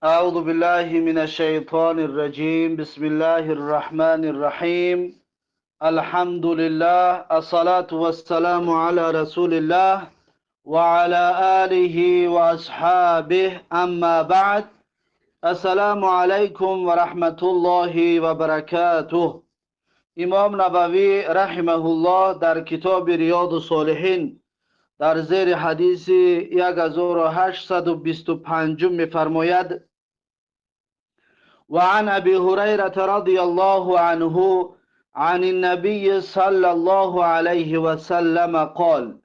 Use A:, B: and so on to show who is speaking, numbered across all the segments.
A: أعوذ بالله من الشيطان الرجيم. بسم الله الرحمن الرحيم. الحمد لله، الصلاة والسلام على رسول الله وعلى آله وأصحابه. أما بعد، السلام عليكم ورحمة الله وبركاته. امام نووی رحمه الله در کتاب ریاض الصالحین در زیر حدیث 1825 میفرماید: وعن ابي هريره رضي الله عنه عن النبي صلى الله عليه وسلم قال،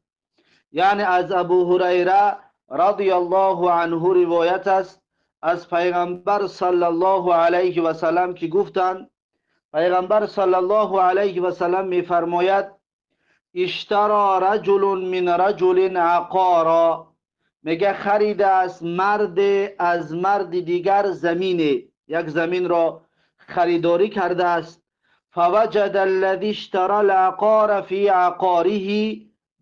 A: یعنی از ابو هریره رضی الله عنه روایت است از پیغمبر صلی الله علیه و سلم که گفتند، پیغمبر صلی الله علیه و سلم میفرماید: اشترى رجل من رجل عقارا، میگه خریده است مرد از مرد دیگر زمینه، یک زمین را خریداری کرده است. فوجد الذي اشترى العقار في عقاره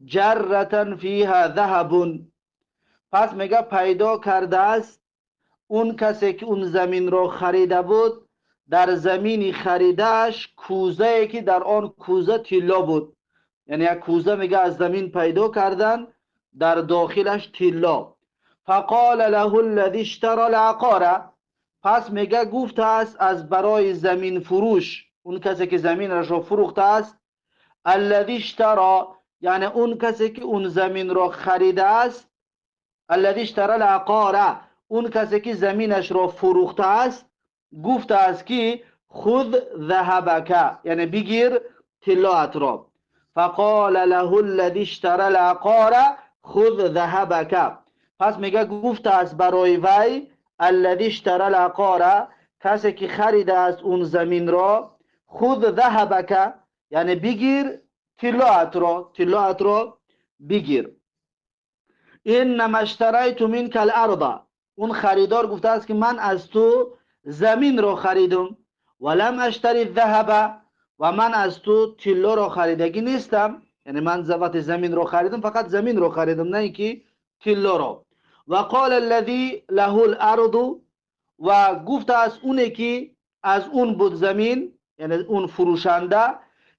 A: جرة فيها ذهب، پس میگه پیدا کرده است اون کسی که اون زمین را خریده بود، در زمین خریدهش کوزه که در آن کوزه طلا بود، یعنی یک کوزه میگه از زمین پیدا کردن، در داخلش طلا. فقال له الذي اشترى العقار، پس میگه گفته است از برای زمین فروش، اون کسی که زمینش را فروخته است، الذي اشترى یعنی اون کسی که اون زمین را خریده است، الذي اشترى العقار اون کسی که زمینش را فروخته است، گفته است که خذ ذهبک، یعنی بگیر طلایت را. فقال له الذي اشترى العقار خذ ذهبک، پس میگه گفته است برای وی الذي اشترى العقار کسی که خریده است اون زمین را، خذ ذهبک یعنی بگیر طلایت را، طلایت را بگیر. انما اشتریت منک الارض، اون خریدار گفته است که من از تو زمین را خریدم، ولم اشتری الذهب و من از تو طلا را خریدگی نیستم، یعنی من وقتی زمین را خریدم فقط زمین را خریدم، نه اینکه طلا را. و قال الذي له الارض، و گفته است اونه که از اون بود زمین، یعنی اون فروشنده،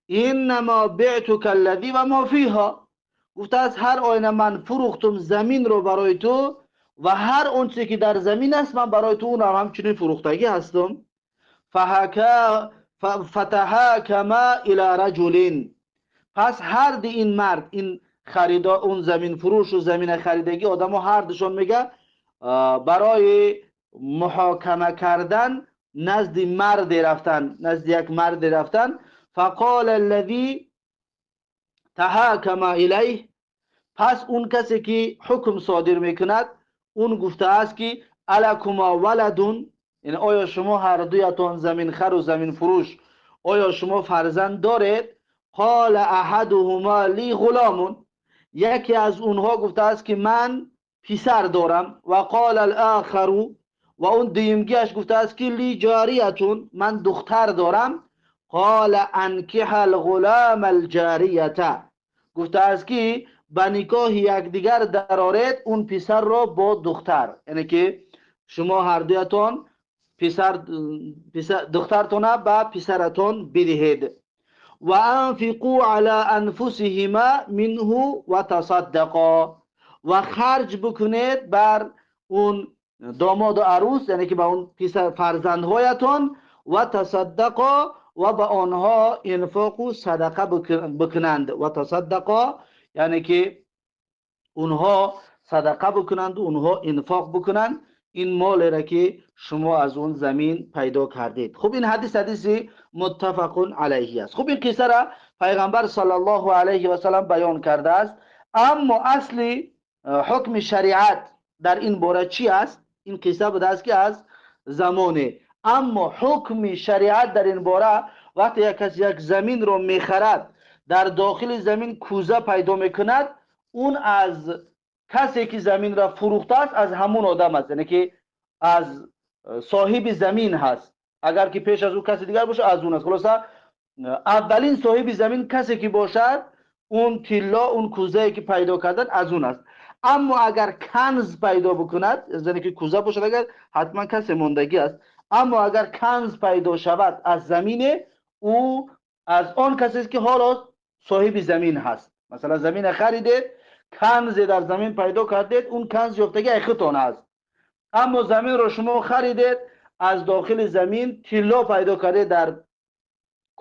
A: انما بعتك الذي و ما فيها، گفته است هر آینه من فروختم زمین رو برای تو و هر اونچه که در زمین است من برای تو اون همچنین فروختگی هستم. فتحاکما الى رجل، پس هر دی این مرد، این خریدا، اون زمین فروش و زمین خریدگی آدمو هر دوشون میگه برای محاکمه کردن نزد مرد رفتن، نزد یک مرد رفتن. فقال الذي تحاکم الیه، پس اون کسی که حکم صادر میکند اون گفته است که الکما ولدون، یعنی آیا شما هر دویتان زمین خر و زمین فروش، آیا شما فرزند دارید؟ قال احدهما لی غلام، یکی از اونها گفته است که من پسر دارم. و قال الاخر، و اون دیمگیش گفته است که لی جاریتون، من دختر دارم. قال انکح الغلام الجاریه، گفته است که به نکاح یکدیگر درآرید اون پسر را با دختر، یعنی که شما هر دویتان پسر دخترتون به پسرتون بدهید. و انفقوا علی انفسهما منه و تصدقا، و خرج بکنید بر اون داماد و عروس، یعنی که به اون پسر فرزندهایتون، و تصدقا و به آنها انفاق و صدقه بکنند. و تصدقا یعنی که اونها صدقه بکنند و اونها انفاق بکنند این مال را که شما از اون زمین پیدا کردید. خب این حدیث حدیث متفق علیه است. خب این قصه را پیغمبر صلی الله علیه و سلم بیان کرده است، اما اصلی حکم شریعت در این باره چی است؟ این قصه بوده است که از زمانه، اما حکم شریعت در این باره وقتی یک کس یک زمین رو میخرد، در داخل زمین کوزه پیدا میکند، اون از کسی که زمین را فروخته است از همون آدم است، یعنی که از صاحب زمین هست. اگر که پیش از او کسی دیگر باشه از اون است. خلاصه اولین صاحب زمین کسی که باشد، اون طلا، اون کوزه که پیدا کردن از اون است. Аммо агар канз пайдо бикунад, яъне ки кӯза бошад, агар ҳатман касе мондагӣ аст. Аммо агар канз пайдо шавад аз замине, ӯ аз он касест ки ҳоло соҳиби замин ҳаст. Масалан, замина харидед, канзе дар замин пайдо кардед, он канз ёфтагӣ ай худтон аст. Аммо заминро шумо харидед, аз дохили замин тилло пайдо кардед дар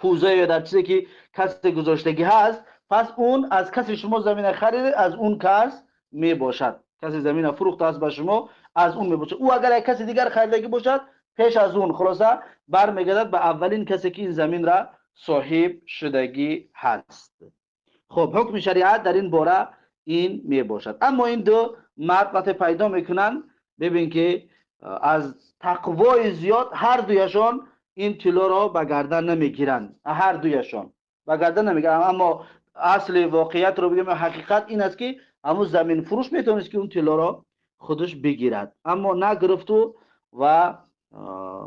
A: кӯза ё дар чизе ки касе гузоштагӣ ҳаст, пас он аз касе шумо замина харидед, аз он кас мебошад. Касе замина фурӯхтааст ба шумо, аз он мебошад. Ӯ агар як каси дигар харидагӣ бошад, пеш аз он, хулоса, бармегардад ба аввалин касе ки ин заминра соҳиб шудагӣ ҳаст. Хуб, ҳукми шариат дар ин бора ин мебошад. Аммо ин ду мард вақте пайдо мекунанд, бибин ки аз тақвои зиёд ҳар дуяшон ин тиллоро ба гардан намегиранд. Ҳар дуяшон ба гардан намегиранд. Аммо асли воқеиятро бигем, ҳақиқат ин аст ки ҳамун заминфурӯш метавонист ки он тиллоро худаш бигирад, аммо нагирифту ва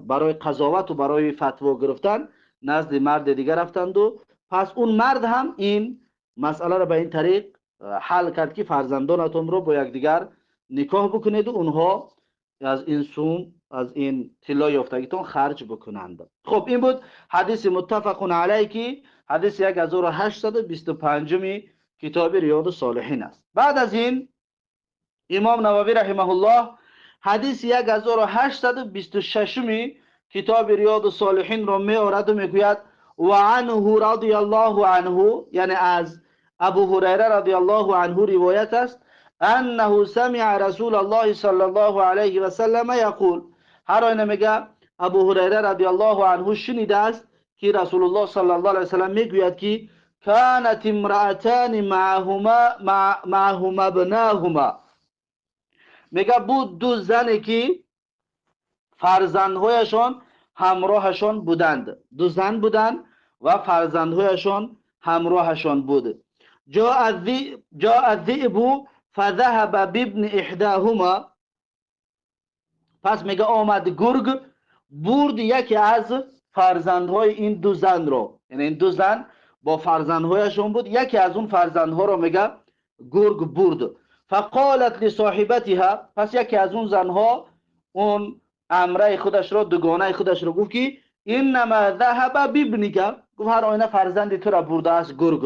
A: барои қазовату барои фатво гирифтан назди марди дигар рафтанду пас он мард ҳам ин масъаларо ба ин тариқ ҳал кард ки фарзандонатонро бо якдигар никоҳ бикунеду онҳо аз ин сум, аз ин тилло ёфтагитон харҷ бикунанд. Хуб, ин буд ҳадиси муттафақун алайҳ, ки ҳадиси 1825 китоби Риёду Солиҳин аст. Баъд аз ин имом Нававӣ раҳимаҳуллоҳ ҳадиси 1826 китоби Риёду Солиҳинро меораду мегӯяд: ва анҳу радияллоҳу анҳу, яъне аз Абу Ҳурайра радияллоҳу анҳу ривоят аст: аннаҳу самиа расулаллоҳи саллаллоҳу алайҳи васаллама яқул. Ҳар оина, мега, Абу Ҳурайра радияллоҳу анҳу шунидааст ки Расулуллоҳ саллаллоҳу алайҳи васаллам мегӯяд ки канат имраатани маъаҳума бнаҳума. Мега, буд ду зане ки фарзандҳояшон ҳамроҳашон буданд. Ду зан буданд ва фарзандҳояшон ҳамроҳашон буд. Ҷоа зиъбу фазаҳаба бибни иҳдаҳума. Пас, мега, омад гург, бурд яке аз фарзандҳои ин ду занро. Яъне ин ду зан бо фарзандҳояшон буд, яке аз он фарзандҳоро, мега, гург бурд. Фақолат лисоҳибатиҳа. Пас яке аз он занҳо он амраи худашро, дугонаи худашро гуфт ки иннама заҳаба бибника, гуфт, ҳар оина фарзанди тура бурдааст гург.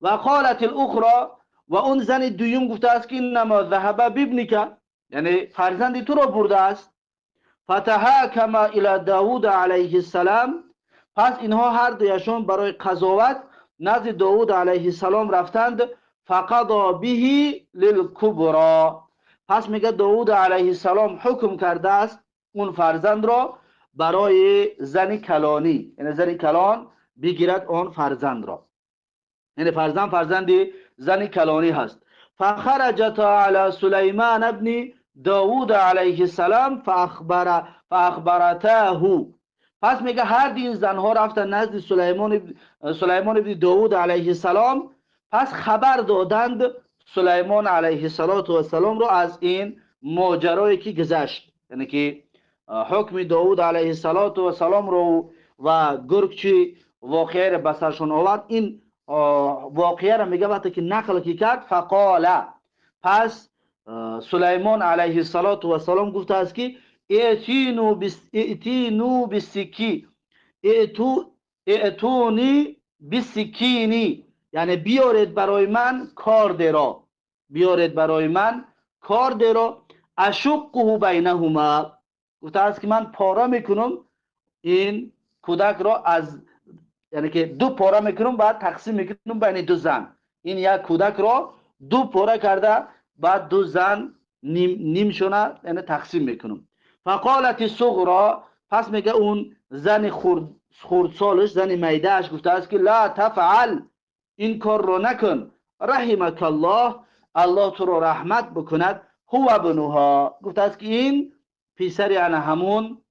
A: Ва қолат лухро, ва он зани дуюм гуфтааст ки иннама заҳаба бибника, яъне фарзанди туро бурдааст. Фатаҳакама ила Давуда алайҳи ссалам. Пас инҳо ҳар дуяшон барои қазоват назди Довуд алайҳиссалом рафтанд. Фақадо биҳи лилкубро. Пас, мега, Довуд алайҳиссалом ҳукм кардааст он фарзандро барои зани калонӣ, яъне зани калон бигирад он фарзандро, яъне фарзанд фарзанди зани калонӣ ҳаст. Фахараҷата ала Сулайман ибни Довуд алайҳиссалам фаахбаратаҳу. Пас, мега, ҳар ду ин занҳо рафтанд назди Сулаймон ибни Довуд алайҳиссалом. Пас хабар доданд Сулаймон алайҳиссалоту вассаломро аз ин моҷарое ки гузашт, яъне ки ҳукми Довуд алайҳиссалоту вассаломро ва гург чӣ воқеаро ба саршон овард. Ин воқеаро, мега, вақте ки нақл ки кард, фақола, пас Сулаймон алайҳиссалоту вассалом гуфтааст ки ائتوني بالسكي ائتوني بالسكين، یعنی بیارید برای من کاردرا، بیارید برای من کاردرا. أشقه بينهما، گفته است که من پارا میکنم این کودک را از، یعنی که دو پارا میکنم، بعد تقسیم میکنم بین دو زن. این یک کودک را دو پاره کرده، بعد دو زن نیم نیم شونه، یعنی تقسیم میکنم. فقالت الصغرى، پس میگه اون زن خردسالش، زن میدهش گفته است که لا تفعل، این کار رو نکن، رحمك الله، الله تو رو رحمت بکند، هو ابنها. گفته است که این پسر یعنی همون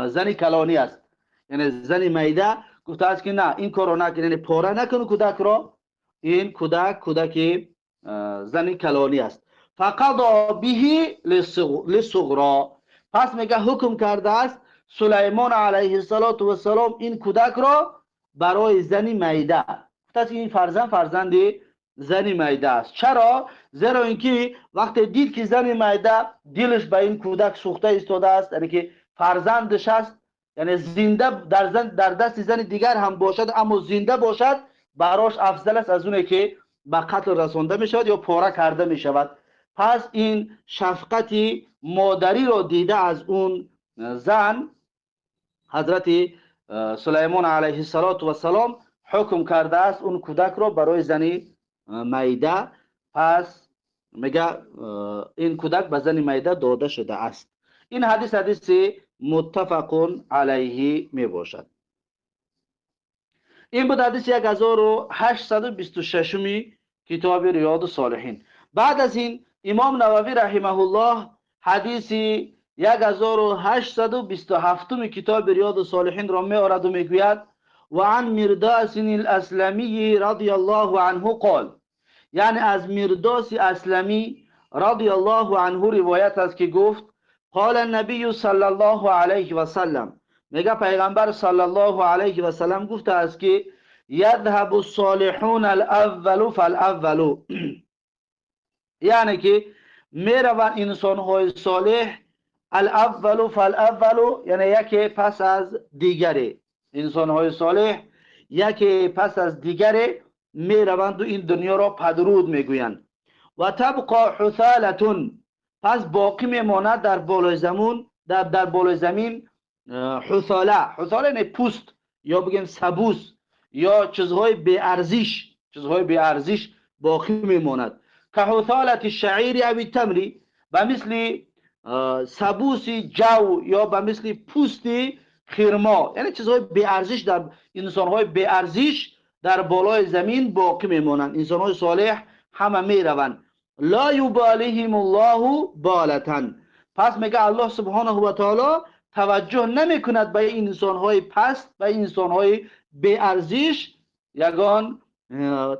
A: زن کلانی است. یعنی زن میده گفته است که نه، این کار رو نکن، یعنی پاره نکن کودک را، این کودک کودک زن کلانی است. فقضى به للصغرى. پس میگه حکم کرده است سلیمان علیه السلام این کودک را برای زن میده. گفته است این فرزند فرزند زنی میده است. چرا؟ زیرا اینکه وقتی دید که زنی میده دلش به این کودک سوخته ایستاده است، یعنی که فرزندش است، یعنی زنده در دست زن دیگر هم باشد اما زنده باشد براش افضل است از اونه که به قتل رسانده می شود یا پاره کرده می شود. پس این شفقت مادری را دیده از اون زن، حضرت سلیمان علیه السلام حکم کرده است اون کودک را برای زنی میده. پس میگه این کودک به زن میده داده شده است. این حدیث حدیث متفق علیه می باشد. این بود حدیث 1826 کتاب ریاض الصالحین. بعد از این امام نووی رحمه الله حدیث 1827 کتاب ریاض الصالحین را می آورد و میگوید و عن مرداس الاسلمی رضی الله عنه قال، یعنی از مرداس اسلمی رضی الله عنه روایت است که گفت قال النبی صلی الله علیه و سلم، میگه پیغمبر صلی الله علیه و سلم گفته است که یذهب الصالحون الاول فالاول، یعنی که میروند انسانهای صالح الاول فالاول، یعنی یکی پس از دیگری، انسانهای صالح یکی پس از دیگری میروند و این دنیا را پدرود میگویند. و تبقى حثالة، پس باقی میماند در بالای زمین، در بالای زمین حثاله. حثاله یعنی پوست یا بگیم سبوس یا چیزهای بی ارزش، چیزهای بی ارزش باقی میماند. که حثاله الشعیر او التمر، به مثل سبوس جو یا به مثل پوست خرما، یعنی چیزهای بی ارزش، در انسانهای بی ارزش در بالای زمین باقی میمانند. انسانهای صالح همه میروند. لا یبالیهم الله بالة، پس میگه الله سبحانه و تعالی توجه نمیکند به این انسانهای پست، به این انسانهای بی ارزش، یگان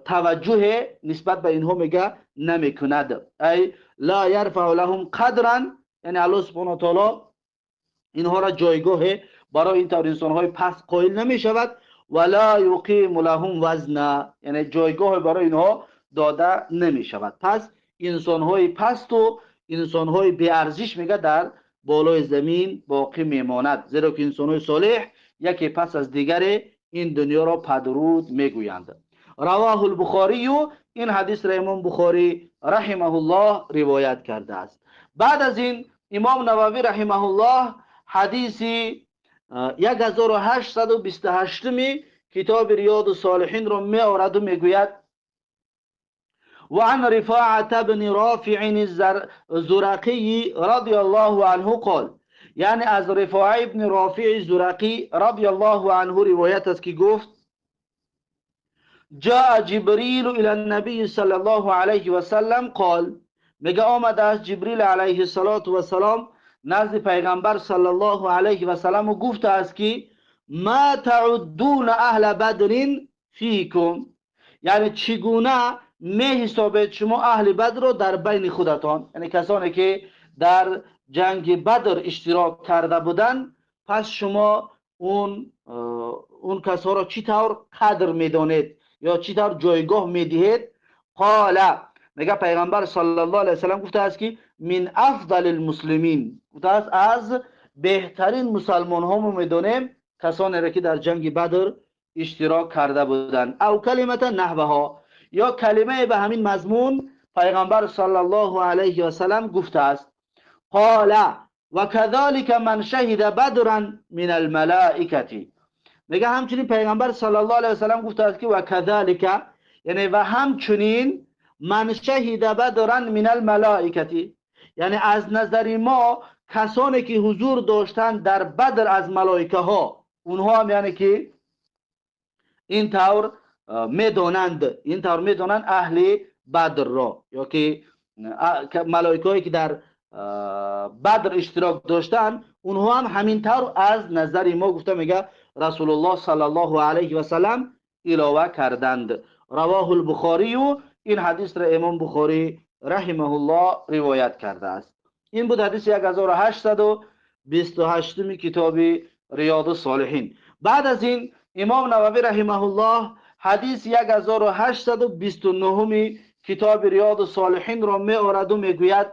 A: توجه نسبت به اینها میگه نمیکند. ای لا یرفع لهم قدرا، یعنی الله سبحانه و تعالی اینها را جایگاه برای این طور انسانهای پست قائل نمیشود. ولا یقیم لهم وزنا، یعنی جایگاه برای اینها داده نمیشود. پس انسانهای پست و انسانهای بی ارزش میگه در بالای زمین باقی میماند، زیرا که انسانهای صالح یکی پس از دیگر این دنیا را پدرود میگویند. رواه البخاری، این حدیث را امام بخاری رحمه الله روایت کرده است. بعد از این امام نووی رحمه الله حدیث 1828 کتاب ریاض الصالحین را می آورد و میگوید وعن رفاعة بن رافع الزرقي رضي الله عنه قال، یعنی از رفاعه ابن رافع زرقی رضی الله عنه روایت است که گفت جاء جبريل الى النبي صلى الله عليه وسلم قال، میگه آمده است جبریل علیه السلام نزد پیغمبر صلی الله علیه و سلم و گفته است که ما تعدون اهل بدر فیکم، یعنی چگونه می حسابید شما اهل بدر رو در بین خودتان، یعنی کسانی که در جنگ بدر اشتراک کرده بودند، پس شما اون کسها را چی طور قدر میدانید یا چی طور جایگاه میدهید؟ قال، میگه پیغمبر صلی الله علیه وسلم گفته است که من افضل المسلمین، گفته است از بهترین مسلمان ها میدانیم کسانی را که در جنگ بدر اشتراک کرده بودند. او کلمه نحوها، یا کلمه به همین مضمون پیغمبر صلی الله علیه و سلم گفته است. قال و كذلك من شهد بدرا من الملائکه، میگه همچنین پیغمبر صلی الله علیه و سلم گفته است که و كذلك، یعنی و همچنین من شهد بدرا من الملائکه، یعنی از نظر ما کسانی که حضور داشتند در بدر از ملائکه ها، اونها هم یعنی که این طور میدانند، این طور میدانند اهل بدر را، یا که ملائکه هایی که در بدر اشتراک داشتند اونها هم همین طور از نظر ما گفته میگه رسول الله صلی الله علیه و سلم علاوه کردند. رواه البخاری، این حدیث را امام بخاری رحمه الله روایت کرده است. این بود حدیث 1828 کتاب ریاض الصالحین. بعد از این امام نووی رحمه الله حدیث 1829 کتاب ریاض الصالحین را می‌آورد و میگوید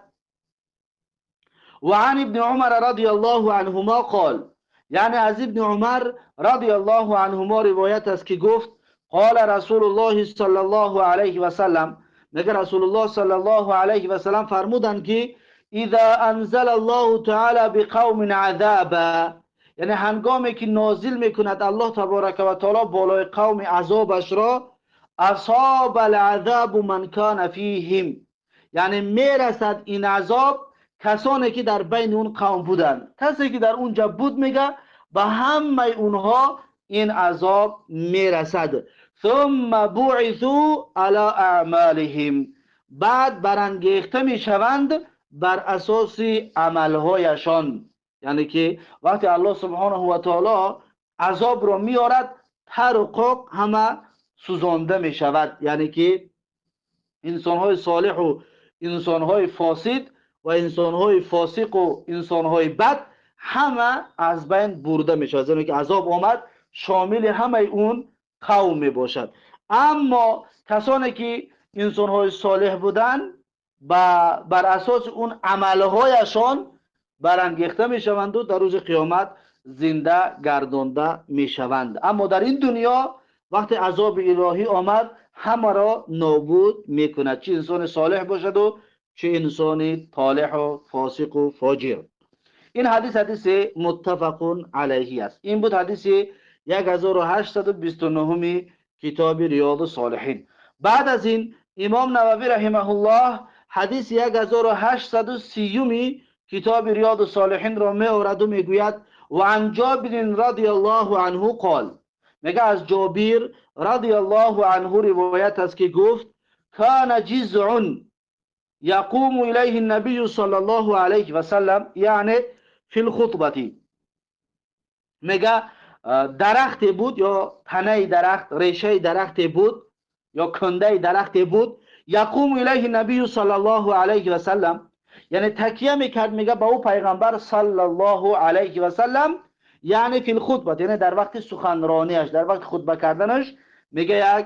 A: و عن ابن عمر رضی الله عنهما قال، یعنی از ابن عمر رضی الله عنهما روایت است که گفت قال رسول الله صلی الله علیه و سلم، میگه رسول الله صلی الله علیه و سلم فرمودند که اذا انزل الله تعالی بقوم عذابا، یعنی هنگامی که نازل میکند الله تبارک و تعالی بالای قوم عذابش را، اصاب العذاب من کان فیهم، یعنی میرسد این عذاب کسانی که در بین اون قوم بودند، کسی که در اونجا بود میگه به همه اونها این عذاب میرسد. ثم بعثوا علی اعمالهم، بعد برانگیخته میشوند بر اساس عملهایشان، یعنی که وقتی الله سبحانه و تعالی عذاب را میارد تر و قاق همه سوزانده میشود، یعنی که انسانهای صالح و انسانهای فاسد و انسانهای فاسق و انسانهای بد همه از بین برده میشود، یعنی که عذاب آمد شامل همه اون قوم میباشد. اما کسانی که انسانهای صالح بودند بر اساس اون عملهایشان برانگیخته میشوند و در روز قیامت زنده گردانده میشوند. اما در این دنیا وقتی عذاب الهی آمد همه را نابود میکند، چه انسان صالح باشد و چه انسان طالح و فاسق و فاجر. این حدیث حدیث متفق علیه است. این بود حدیث 1829 کتاب ریاض الصالحین. بعد از این امام نووی رحمه الله حدیث 1830 کتاب ریاض الصالحین را می‌آورد و میگوید و عن جابر رضی الله عنه قال، میگه از جابر رضی الله عنه روایت است که گفت کان جزع یقوم الیه النبی صلی الله علیه و سلم، یعنی فی الخطبه، میگه درخت بود یا تنه درخت، ریشه درخت بود یا کنده درخت بود، یقوم الیه النبی صلی الله علیه و سلم، یعنی تکیه میکرد میگه با او پیغمبر صلی الله علیه و سلم، یعنی فی الخطبه، یعنی در وقت سخنرانیش، در وقت خطبه کردنش، میگه یک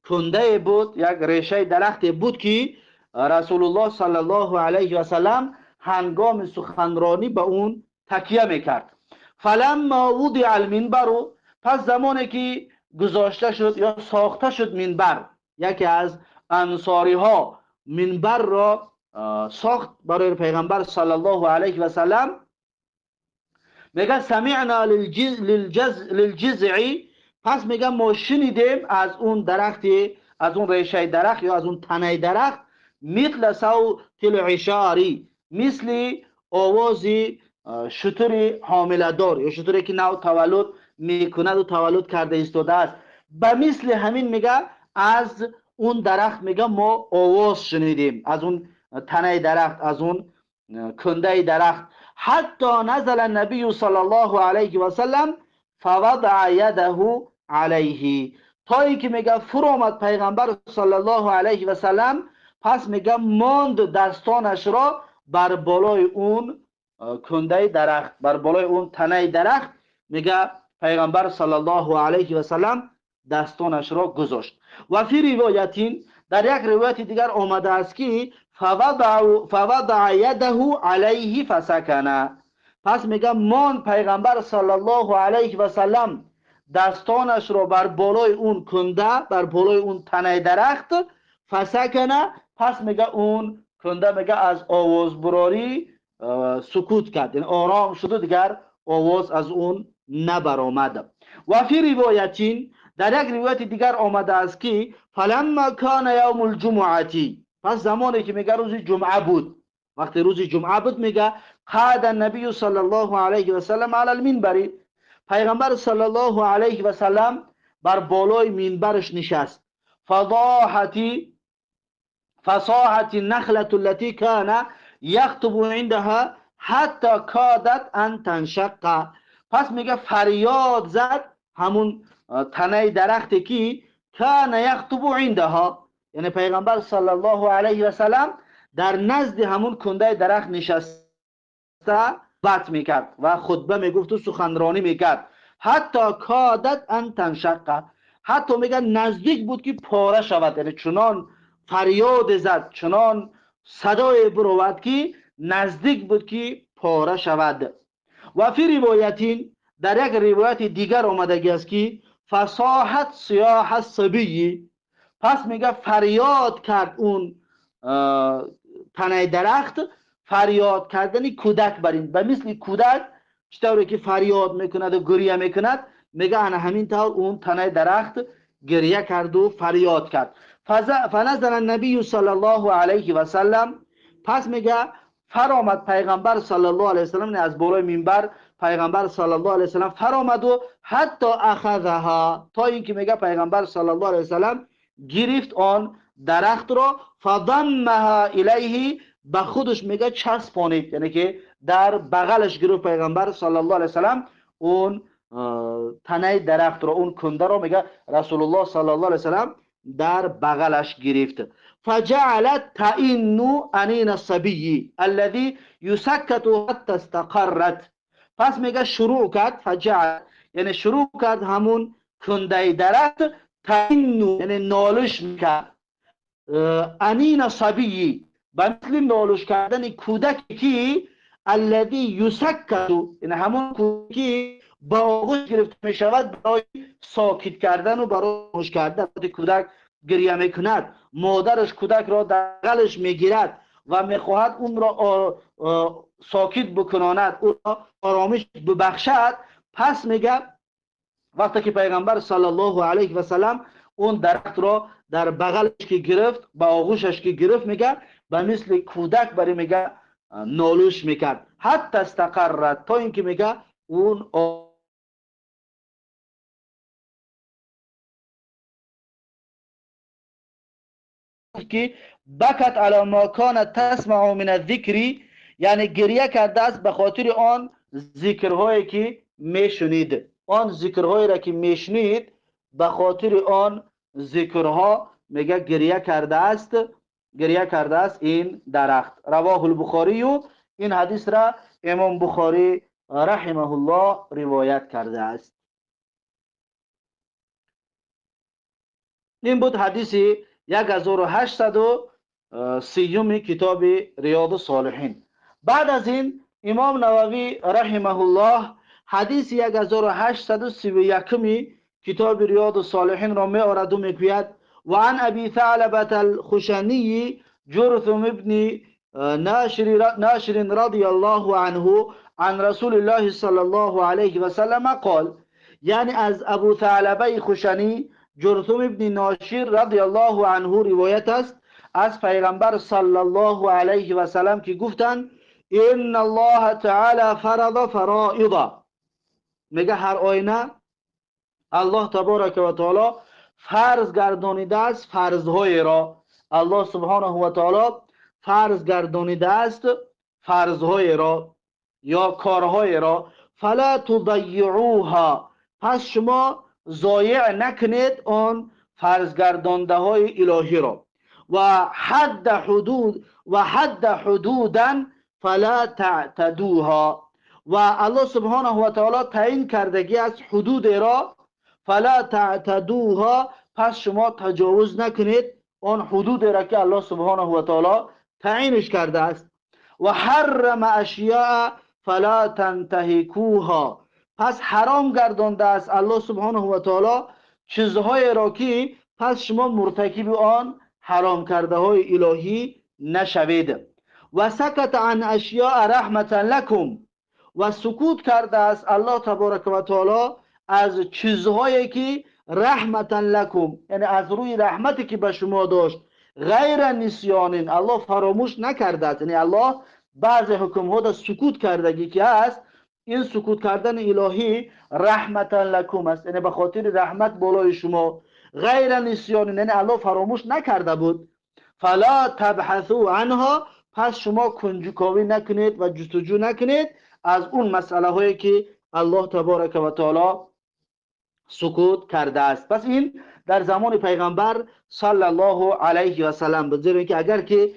A: کنده بود، یک ریشه درخت بود که رسول الله صلی الله علیه و سلم هنگام سخنرانی به اون تکیه میکرد. فلما وضع المنبر، پس زمانی که گذاشته شد یا ساخته شد منبر، یکی از انصاری ها منبر را ساخت برای پیغمبر صلی الله علیه و سلم، میگه سمعنا للجزع، پس میگه ما شنیدیم از اون درخت، از اون ریشه درخت یا از اون تنه درخت، مثل صوت العشاری، مثل آواز شتر حامله دار یا شتری که نو تولد میکند و تولد کرده ایستاده است، به مثل همین میگه از اون درخت میگه ما آواز شنیدیم، از اون تنه درخت، از اون کنده درخت. حتی نزل النبی صلی الله علیه و سلم فوضع یده علیه، تا اینکه میگه فرو آمد پیغمبر صلی الله علیه و سلم، پس میگه ماند دستانش را بر بالای اون کنده درخت، بر بالای اون تنه درخت، میگه پیغمبر صلی الله علیه و سلم دستانش را گذاشت. و فی روایتین، در یک روایت دیگر آمده است که فوضع یده علیه فسکنه، پس میگه مان پیغمبر صلی الله علیه و سلم دستانش را بر بالای اون کنده، بر بالای اون تنه درخت، فسکنه، پس میگه اون کنده میگه از آواز براری سکوت کرد، یعنی آرام شد و دیگر آواز از اون نبرآمد. و فی روایتین، در یک روایت دیگر آمده است که فلما کان یوم الجمعه، پس زمانی که میگه روز جمعه بود، وقتی روز جمعه بود میگه قعد النبی صلی الله علیه و سلم علی المنبر، پیغمبر صلی الله علیه و سلم بر بالای منبرش نشست. فصاحت النخلة التي كان يخطب عندها حتى كادت ان تنشق، پس میگه فریاد زد همون تنه درختی که کان یخطب عندها، یعنی پیغمبر صلی الله علیه و سلم در نزد همون کنده درخت نشسته بحث میکرد و خطبه میگفت و سخنرانی میکرد. حتی کادت ان تنشق، حتی میگه نزدیک بود که پاره شود، یعنی چنان فریاد زد، چنان صدای برآورد که نزدیک بود که پاره شود. و فی روایتین، در یک روایت دیگر آمدگی است که فصاحت صیاح الصبی، پس میگه فریاد کرد اون تنه درخت، فریاد کردن کودک برین، به مثل کودک چطوری که فریاد میکند و گریه میکند، میگه انا همین طور اون تنه درخت گریه کرد و فریاد کرد. فنزل النبی صلی الله علیه و سلم، پس میگه فرامد پیغمبر صلی الله علیه و سلم، از بالای منبر پیغمبر صلی الله علیه و سلم فرامد و حتی اخذها، تا اینکه میگه پیغمبر صلی الله علیه و سلم گرفت آن درخت را، فضمها الیه، به خودش میگه چسبانید، یعنی که در بغلش گرفت پیغمبر صلی الله علیه و سلم اون تنه درخت را، اون کنده را، میگه رسول الله صلی الله علیه و سلم در بغلش گرفت. فجعلت تئن انین الصبی الذي يسكت حتى استقرت، پس میگه شروع کرد، فجعل یعنی شروع کرد همون کنده درخت، تئن یعنی نالش میکرد، انین الصبی به مثل نالش کردن کودکی که الذي يسكت، یعنی همون کودکی با آغوش گرفته میشود برای ساکت کردن و برای خوش کردن. وقتی کودک گریه میکند، مادرش کودک را در بغلش میگیرد و میخواهد اون را ساکت بکناند، او را آرامش ببخشد. پس میگه وقتی که پیغمبر صلی الله علیه و سلم اون درخت را در بغلش که گرفت، با آغوشش که گرفت، میگه به مثل کودک برای میگه نالوش میکرد، حتی استقرت، تا اینکه میگه اون که بکت علی ما کانت تسمع من الذکر، یعنی گریه کرده است به خاطر آن ذکرهایی که میشنید، آن ذکرهایی را که میشنید به خاطر آن ذکرها میگه گریه کرده است، گریه کرده است این درخت. رواه البخاری، این حدیث را امام بخاری رحمه الله روایت کرده است. این بود حدیث 1830 کتاب ریاض الصالحین. بعد از این امام نووی رحمه الله حدیث 1831 کتاب ریاض الصالحین را می آورد و میگوید و عن ابی ثعلبة الخشنی جرثم ابن ناشر رضی الله عنه عن رسول الله صلی الله علیه و سلم قال، یعنی از ابو ثعلبه خشنی جرثم ابن ناشر رضی الله عنه روایت است از پیغمبر صلی الله علیه و سلم که گفتند ان الله تعالی فرض فرائض، میگه هر آینه الله تبارک و تعالی فرض گردانیده است فرضهای را، الله سبحانه و تعالی فرض گردانیده است فرضهای را یا کارهای را، فلا تضیعوها، پس شما ضایع نکنید آن فرض گردانده های الهی را، و حد حدود و حد حدودا فلا تعتدوها، و الله سبحانه و تعالی تعیین کردگی از حدود را، فلا تعتدوها، پس شما تجاوز نکنید آن حدود را که الله سبحانه و تعالی تعیینش کرده است، و حرم اشیاء فلا تنتهکوها، پس حرام گردانده است الله سبحانه و تعالی چیزهای را که پس شما مرتکب آن حرام کرده های الهی نشوید، و سکت عن اشیاء رحمتا لکم، و سکوت کرده است الله تبارک و تعالی از چیزهایی که رحمتا لکم، یعنی از روی رحمتی که به شما داشت، غیر نسیان، الله فراموش نکرده است، یعنی الله بعض حکمها در سکوت کردگی که هست، این سکوت کردن الهی رحمتا لکم است، یعنی به خاطر رحمت بالای شما، غیر نسیان، یعنی الله فراموش نکرده بود، فلا تبحثوا عنها، پس شما کنجکاوی نکنید و جستجو نکنید از اون مسئله هایی که الله تبارک و تعالی سکوت کرده است. پس این در زمان پیغمبر صلی الله علیه و سلم بود، زیرا که اگر که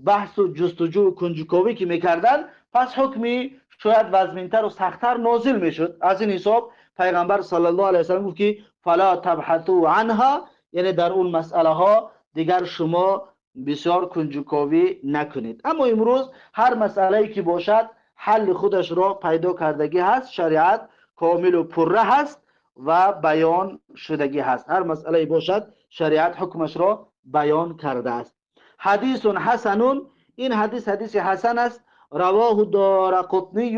A: بحث و جستجو و کنجکاوی که میکردن، پس حکمی شاید وزمینتر و سختتر نازل میشد. از این حساب پیغمبر صلی الله علیه و سلم گفت که فلا تبحثوا عنها، یعنی در اون مسئله ها دیگر شما بسیار کنجکاوی نکنید. اما امروز هر مسئله که باشد حل خودش را پیدا کردگی هست، شریعت کامل و پره هست و بیان شدگی هست. هر مسئله باشد شریعت حکمش را بیان کرده است. حدیث حسن، این حدیث حدیث حسن است. رواه دارقطنی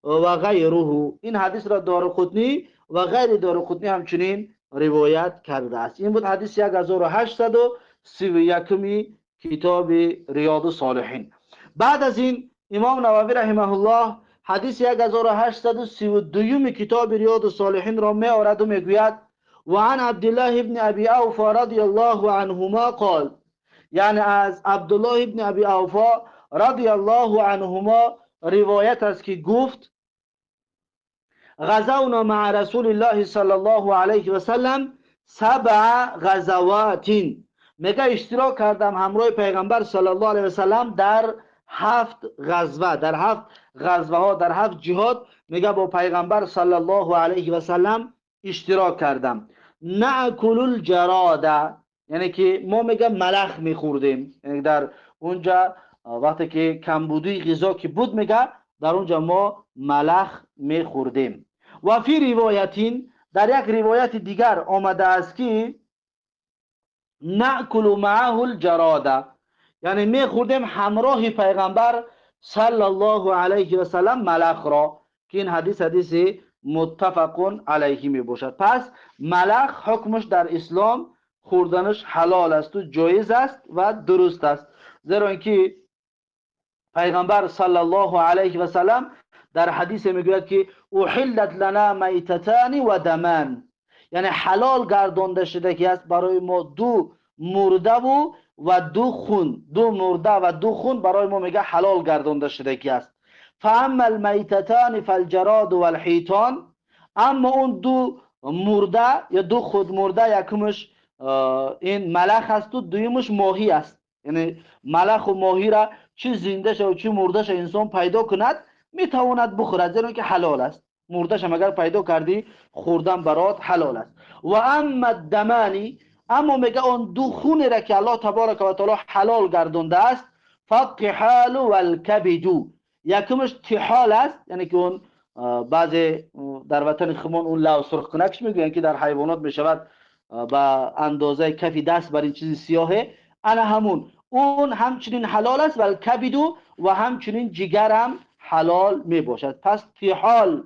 A: و غیره، این حدیث را دارقطنی و غیر دارقطنی همچنین روایت کرده است. این بود حدیث 1831 کتاب ریاض الصالحین. بعد از این امام نووی رحمه الله حدیث 1832 کتاب ریاض الصالحین را می آورد و میگوید و عن عبدالله ابن ابی اوفا رضی الله عنهما قال، یعنی از عبدالله ابن ابی اوفا رضی الله عنهما روایت است که گفت غزونا مع رسول الله صلی الله علیه و سلم 7 غزوات، میگه اشتراک کردم همراه پیغمبر صلی الله علیه و سلم در 7 غزوه، در 7 غزوه ها، در 7 جهاد میگه با پیغمبر صلی الله علیه و سلم اشتراک کردم. نأکل الجراد، یعنی که ما میگه ملخ میخوردیم، یعنی در اونجا وقتی که کمبودی غذا که بود میگه در اونجا ما ملخ میخوردیم. و فی روایتین، در یک روایت دیگر آمده است که نأکل معه الجراد، یعنی میخوردیم همراه پیغمبر صلی الله علیه و سلم ملخ را، که این حدیث حدیث متفق علیه می باشد. پس ملخ حکمش در اسلام خوردنش حلال است و جایز است و درست است، زیرا اینکه پیغمبر صلی الله علیه و سلم در حدیث میگوید که احلت لنا میتتان و دمان، یعنی حلال گردانده شده که است برای ما دو مرده و دو خون، دو مرده و دو خون برای ما میگه حلال گردانده شده که است. فاما المیتتان فالجراد والحیتان، اما اون دو مرده یا دو خود مرده، یکمش این ملخ است و دویمش ماهی است. یعنی ملخ و ماهی را چه زنده شه و چه مرده شه انسان پیدا کند میتواند بخورد، زیرا که حلال است. مرده شه مگر پیدا کردی خوردن برات حلال است. و اما الدمانی، اما میگه اون دو خون را که الله تبارک و تعالی حلال گردونده است، فالطحال والکبد، یکمش طحال است، یعنی که اون بعضی در وطن خمون اون لو سرخ کنکش میگوین که در حیوانات میشود با اندازه کفی دست بر این چیز سیاهه، انا همون اون همچنین حلال است، و الکبد و همچنین جگر هم حلال می باشد. پس طحال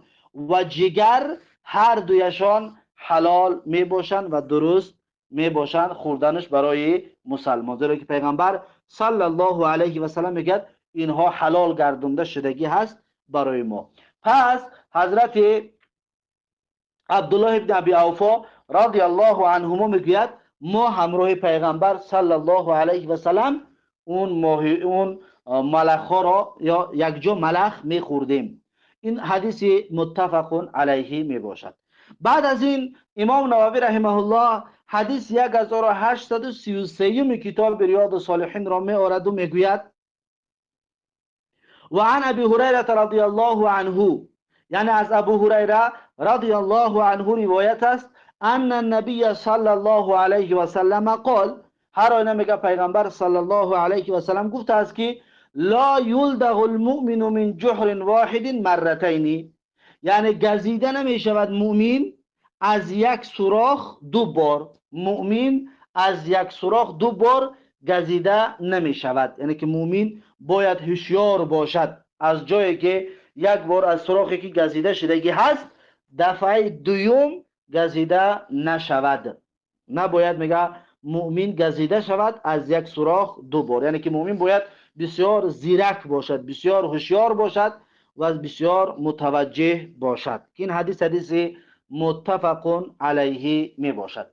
A: و جگر هر دویشان حلال می باشند و درست می باشند خوردنش برای مسلمان، زیرا که پیغمبر صلی الله علیه و سلم میگه اینها حلال گردونده شدگی هست برای ما. پس حضرت عبدالله ابن ابی اوفا رضی الله عنهما میگوید ما همراه پیغمبر صلی الله علیه و سلم اون ماهی، اون ملخ ها را یا یک جا ملخ میخوردیم. این حدیث متفق علیه می باشد. بعد از این امام نووی رحمه الله حدیث 1833 کتاب ریاض الصالحین را می آورد و میگوید و عن ابی هریره رضی الله عنه، یعنی از ابو هریره رضی الله عنه روایت است ان النبی صلی الله علیه و سلم قال، هر آینه میگه پیغمبر صلی الله علیه و سلم گفته است که لا یلدغ المؤمن من جحر واحد مرتین، یعنی گزیده نمیشود مؤمن از یک سوراخ دو بار، مؤمن از یک سوراخ دو بار گزیده نمیشود، یعنی که مؤمن باید هوشیار باشد از جایی که یک بار از سوراخی که گزیده شدگی هست دفعه دوم گزیده نشود. نباید میگه مؤمن گزیده شود از یک سوراخ دو بار، یعنی که مؤمن باید بسیار زیرک باشد، بسیار هوشیار باشد و بسیار متوجه باشد. این حدیث حدیث متفق علیه می باشد.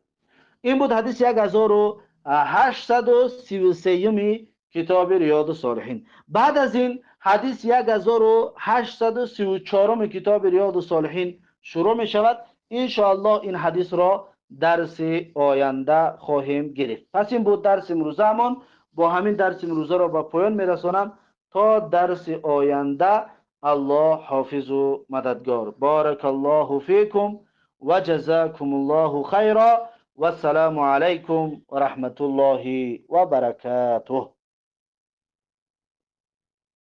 A: این بود حدیث 1833 کتاب ریاض الصالحین. بعد از این حدیث 1834 کتاب ریاض الصالحین شروع می شود. انشاءالله این حدیث را درس آینده خواهیم گرفت. پس این بود درس امروزمان. با همین درس امروزه را به پایان می رسانم. تا درس آینده الله حافظ و مددگار. بارک الله فیکم Ва ҷазакумуллоҳу хайра. Вассалому алайкум ва раҳматуллоҳи ва баракатуҳ.